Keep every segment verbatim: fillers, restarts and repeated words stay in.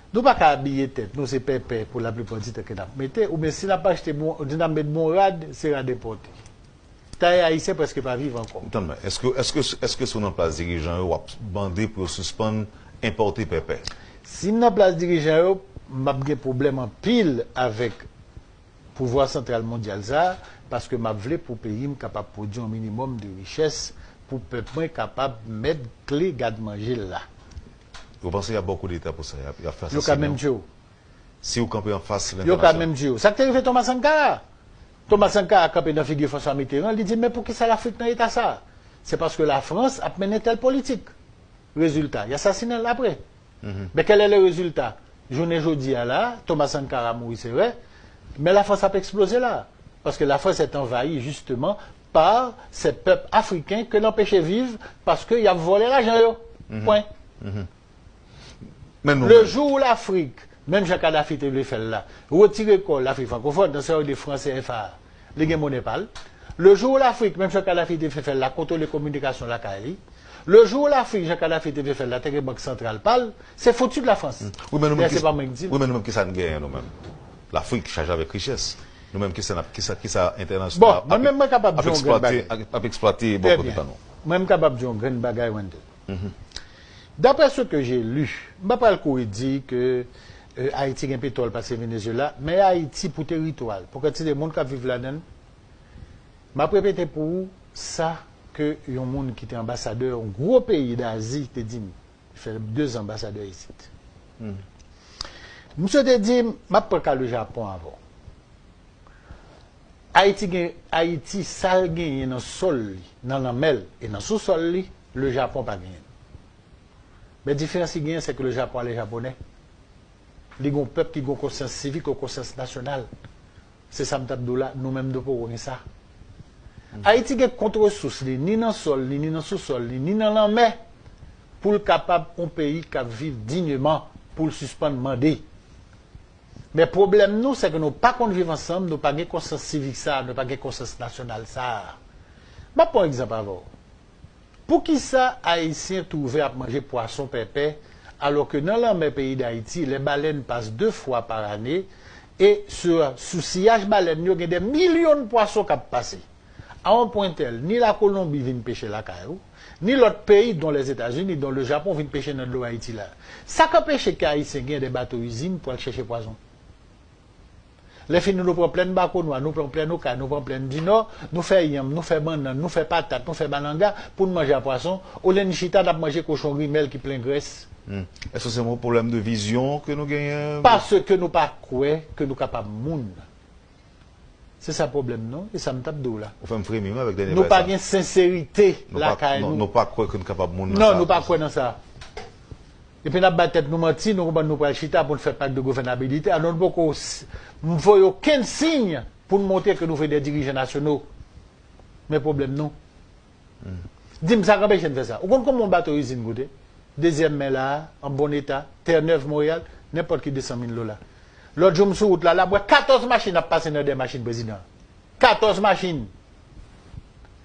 Nou pa ka abiye tèt nou, se pèpè pou laplipa di tan ke n ap mete, oubyen si n ap achte bon, di n ap met bon rad, se rad enpòte. Tayè ayisyen prèske pa viv ankò. Tann mwen, èske, èske, èske si w nan plas dirijan yo, w ap mande pou yo sispann enpòte pèpè? Si m nan plas dirijan yo, m ap gen pwoblèm anpil avèk pouvwa santral mondyal sa a, paske m ap vle pou peyi m kapab pwodui yon minimòm de richès, pou pèp mwen kapab mèt kle gad manje l la. Ou panse y ap ba w koudeta pou sa? Y ap, y ap fè asasinen w? Yo ka menm tye w. Si w kanpe anfas lentènasyonal. Yo ka menm tye w. Sa k te rive Thomas Sankara? Thomas Sankara kanpe nan figi François Mitterrand, li di, men poukisa Lafrik nan eta sa? Se paske Lafrans ap mennen tèl politik. Rezilta, y asasinen l apre. Men kèl è le rezilta? Jounen jodi a la, Thomas Sankara mouri, se vre, men Lafrans ap eksploze la. Paske Lafrans est envahie justement par ces peuples africains ke l anpeche viv paske y ap vòlè lajan yo. Pwen. Men nou Le menm. Jour où l'Afrique, menm jan Kadhafi te vle fè l la, retire kò l Lafrik frankofòn, nan sa yo rele fran C F A a, li gen monè pa l. Le jour où l'Afrique, menm jan Kadhafi te vle fè l la, kontwole kominikasyon lakay li. Le jour où l'Afrique, jan Kadhafi te vle fè l la, te gen bank santral pa l, se foutu de la France. Wi, men nou menm, Dayè, se pa mwen ki di l. Wi, men nou menm, kisa n genyen nou menm? Lafrik chaje avèk richès. Nou menm, kisa n ap, kisa, kisa entènasyonal Bon, mwen menm, mwen kapab di yon grenn bagay. Ap, ap eksplwate bò kote pa nou. Mwen, m kapab di yon grenn bagay, Wendell. D'après ce que j'ai lu, m pa pral kouri di ke, euh, Ayiti gen petwòl pase Venezuela, men Ayiti pou teritwa l, pou kantite moun k ap viv ladan l, m ap repete pou ou sa ke yon moun ki te anbasadè yon gwo peyi Dazi te di m. Li fè de zan anbasadè isit. Misye te di m, m ap pran ka le Japon avè w. Ayiti gen, Ayiti, sa l genyen nan sòl li, nan lanmè l e nan sousòl li, le Japon pa genyen l. Men diferans ki genyen, se ke le Japon a les Japonais. Li gen yon pèp ki gen yon konsyans sivik, yon konsyans nasyonal. Se sa m t ap di w la, nou menm nou poko gen sa. Ayiti gen kont resous li, ni nan sòl li, ni nan sousòl li, ni nan lanmè, pou l kapab yon peyi k ap viv dinyman, pou l sispann mande. Men pwoblèm nou, se ke nou pa konn viv ansanm, nou pa gen konsyans sivik sa a, nou pa gen konsyans nasyonal sa a. M ap pran yon egzanp avè w. Poukisa Ayisyen twouve ap manje pwason pèpè, alò ke nan lanmè peyi Dayiti, les baleines passent deux fois par année, e sou, sou siyaj balèn yo, gen de milyon pwason k ap pase? A yon pwen tèl, ni Lakolonbi vin peche lakay ou, ni lòt peyi, dont les États-Unis, dont le Japon, vin peche nan dlo Ayiti la. Sa k anpeche ke Ayisyen gen de bato izin pou al chèche pwason? Lè fini, nou pran plèn Bakonwa, nou pran plèn Okay, nou pran plèn Dinò, nou fè yanm, nou fè bannann, nou fè patat, nou fè malanga pou n manje a pwason, olye n chita, n ap manje kochon rimèl ki plen grès. Èske se yon pwoblèm de vizyon ke nou genyen? Paske nou pa kwè ke nou kapab moun. Se sa pwoblèm nou, e sa m t ap di w la. Ou fè m fremi, wi, avèk dènye bagay sa. Nou pa gen senserite lakay nou. Nou pa kwè ke n kapab moun nan sa. Non, nou pa kwè nan sa. Epi n ap bay tèt nou manti, nou konprann nou pral chita pou n fè pak de gouvènabilite, alò nou poko s-, voye okenn siy pou n montre ke nou vle de dirijan nasyono. Men pwoblèm nou. Di m sa k anpeche n fè sa. Ou konn konbyen yon bato izin koute? Dezyèm men la a, an bon eta, Terre-Neuve, Montréal, nenpòt ki de san mil dola. Lòt jou m sou wout la, la m wè katòz machin ap pase nan dèyè machin prezidan an. Katòz machin!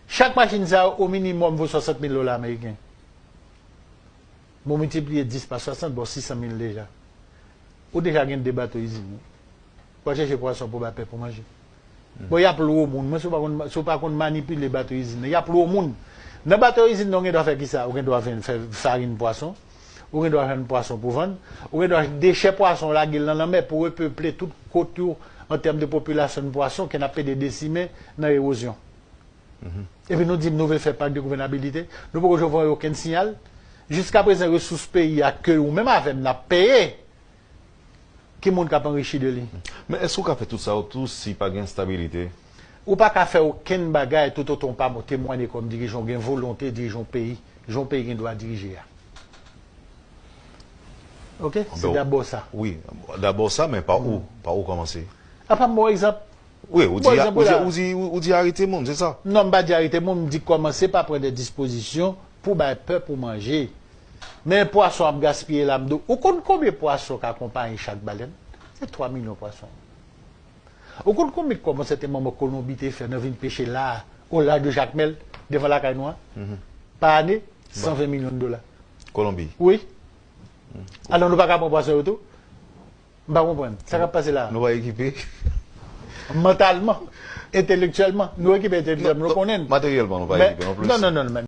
Chak machin sa yo, o minimòm, vo swasant mil dola ameriken. Bon, miltipliye dis pa swasant, bon, sis san mil deja. Ou deja gen de bato izin, wi. W al chèche pwason pou bay pèp ou manje. Bon, y ap lwe w moun. Mwen, si w pa konn, si w pa konn manipile bato izin nan, y ap lwe w moun. Nan bato izin nan, ou gen dwa fè kisa? Ou gen dwa fè, fè farin pwason. Ou gen dwa jwenn pwason pou vann. Ou gen dwa dechè pwason, lage l nan lanmè pou repeple tout kot yo an tèm de popilasyon pwason ke n ap pede desime nan ewozyon. Epi nou di m nou vle fè pak de gouvènabilite. Nou poko janm voye okenn siyal. Jiskaprezan, resous peyi a ke ou menm avè m n ap peye, ki moun k ap anrichi de li? Men èske w ka fè tout sa yo tou si pa gen stabilite? Ou pa ka fè okenn bagay toutotan w pa temwanye kòm dirijan, w gen volonte dirije yon peyi, jan yon peyi gen dwa dirije a. Oke? Se dabò sa. Wi, dabò sa, men pa ou, pa ou kòmanse? Apa m ba w egzanp? Wi, ou di, ou di, ou di, ou di arete moun, se sa? Non, m pa di arete moun, m di kòmanse pa pran de dispozisyon pou bay pèp ou manje. Men pwason ap gaspiye la, m di w, ou konn konbyen pwason k akonpaye chak balèn? Se twa milyon pwason. Ou konn konbyen kòb yon sèten manman Kolonbi te fè nan vin peche la a, o laj de Jakmèl, devan lakay nou an? Pa ane, san ven milyon dola. Kolonbi? Wi. Alò, nou pa ka pran pwason yo tou? M pa konprann. Sa k ap pase la a? Nou pa ekipe. Mantalman, entelektyèlman, nou ekipe entelektyèlman, nou konnen. Materyèlman, nou pa Men- ekipe non plis. Non, non, non, men